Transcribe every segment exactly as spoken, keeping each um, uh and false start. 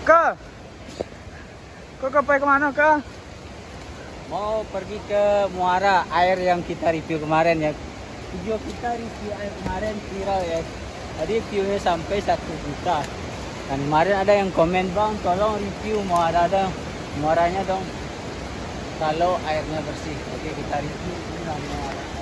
Kak, kau ka pai ka mano, Kak? Mau pergi ke muara air yang kita review kemarin, ya. Video kita review air kemarin viral, ya. Jadi view-nya sampai satu juta. Dan kemarin ada yang komen, "Bang, tolong review muara dong, muaranya dong, kalau airnya bersih." Oke, kita review. Ini lah muara airnya.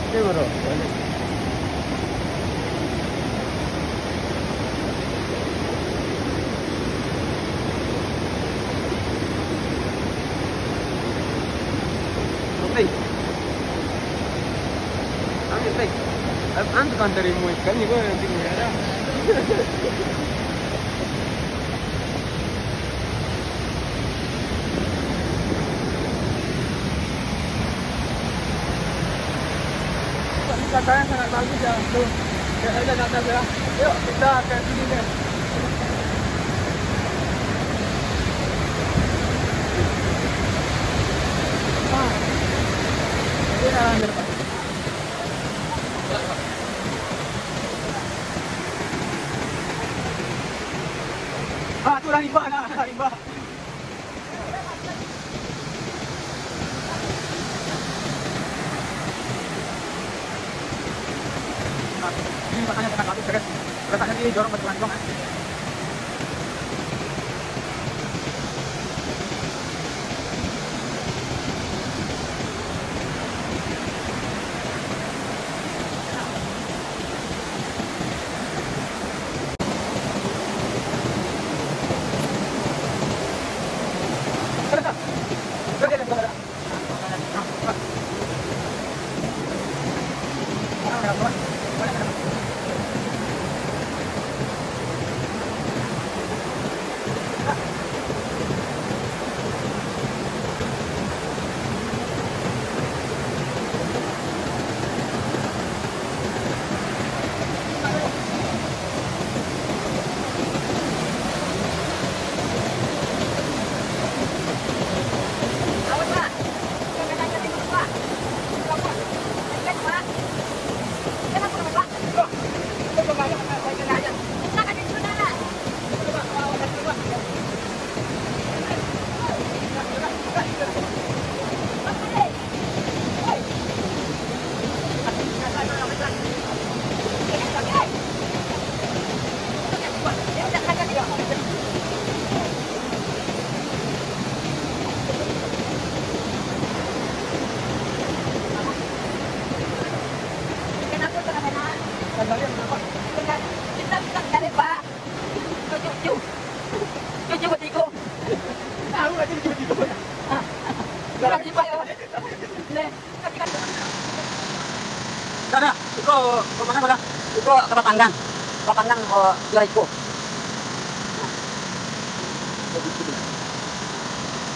Oke, bro. Oke. Oke, oke. Antu kan terima ikan ni, gua nanti merah. Ini katanya sangat bagus ya, tuh. Lihat saja ke atas ya. Yuk, kita ke sini deh. Ah. Ini arah depan. Ah, tu dah rimba, nah, dah rimba. Ini makanya sangat bagus, guys. Letaknya di jorong batu gantung. Dah, dah. Iko, iko mano, dah? Iko ka Bapanggang. Bapanggang, ko, juo iko.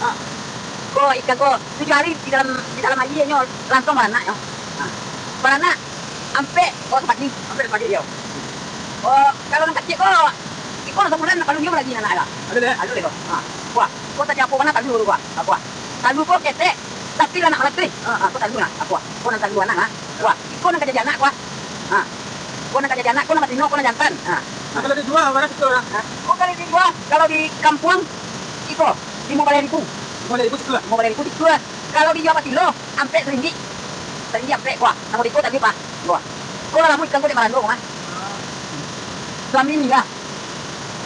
Ah, ko ikan ko tujuah hari di dalam, di dalam aia nyo langsuang baranak nyo. Ah, baranak ampek, oh, sapagi, ampek sapagi, iyo. Oh, kalau nan kacik ko, iko nan sabulan, kalau nyo lagi anak lah. Ado, deh. Ado, deh, ko. Ah, kuah. Ko tadi apo bana talu ko, kuah. Ah, kuah. Talu ko ketek, tapi lah nak malatuih. Ah, ah, ko talu nah. Ah, kuah. Ko nan talu anak, ah. Kuah. Ko nan ka jadi anak, kuah. Ah. Ko nan ka jadi anak, ko nan batino, ko nan jantan. Ah. Nah, kalau dijua, bara sikua lah? Ah. Ko kalau dijua, kalau di kampuang, iko, limo baleh ribu. Limo baleh ribu sikua? Limo baleh ribu sikua. Kalau dijua patilo, ampek saringgik. Saringgik ampek, kuah. Namo di ko tadi, Pak. Kuah. Ko lah lamo ikan ko dek marando, mah. Suami ni lah.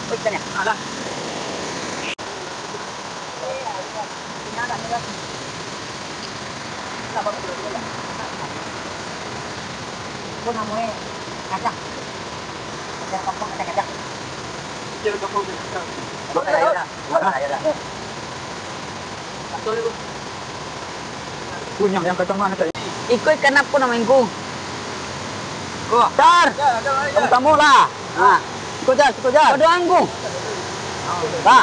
Ko ikan ya. Alah. Ko namonyo kajak. Kajak kampuang, kajak, kajak. Kajak kampuang, kajak. Kajak daerah. Kajak daerah. Punyo yang kacang mano tadi? Iko ikan apo namonyo ko? Ko. Jar. Jar, jar, jar. Kamu tamu lah. Ha. Iko jar, iko jar. Ado anggu. Ha.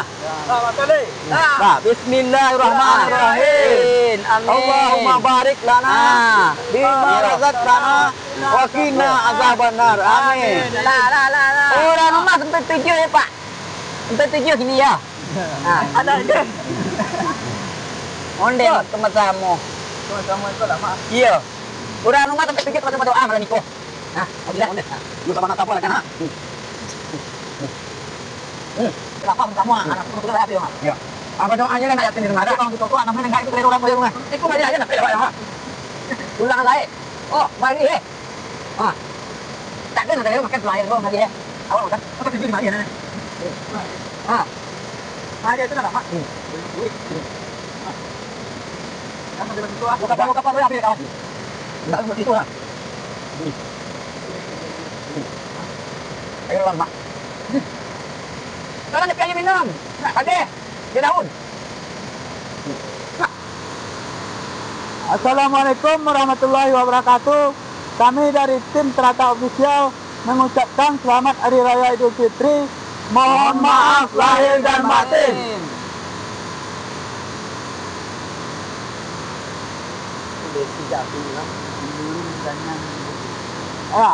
Ha, bismillahirrahmanirrahim. Amin. Allahumma barik lana bima razaqtana wa qina azabannar. Amin. Lah, lah, lah, lah. Urang rumah sampai tujuh ya, Pak. Sampai tujuh kini ya. Ha. Ada aja. Onde sama-sama. Assalamualaikum, Mak. Iyo. Urang rumah sampai pikir pada-pada, ah, malam niko. Nah, abih dah. Lu sama nak apa lagi, ha? Hmm. Hmm. Kenapa kamu, anak aku betul lah, Mak. Iyo. Apa doanya nak yakin di rumah? Kalau gitu, kok anak main enggak itu dari orang rumah. Itu balik aja nak, ya, Mak. Pulang lah, eh. Oh, balik, eh. Ah. Tak ada nak makan, pelayar kau balik, eh. Awak makan. Apa kerja di mana, nah? Ah. Ah, dia tu nak apa? Hmm. Duit. Ah. Kan ada bantu aku. Buka apa, buka apa, apa dia, kawan? Enggak, buat itu lah. Ayo, Bang, Mak. Sekarang dia pergi minum. Nak habis. Dia daun. Assalamualaikum warahmatullahi wabarakatuh. Kami dari tim Teratak Official mengucapkan selamat Hari Raya Idul Fitri. Mohon maaf lahir dan batin. Ya.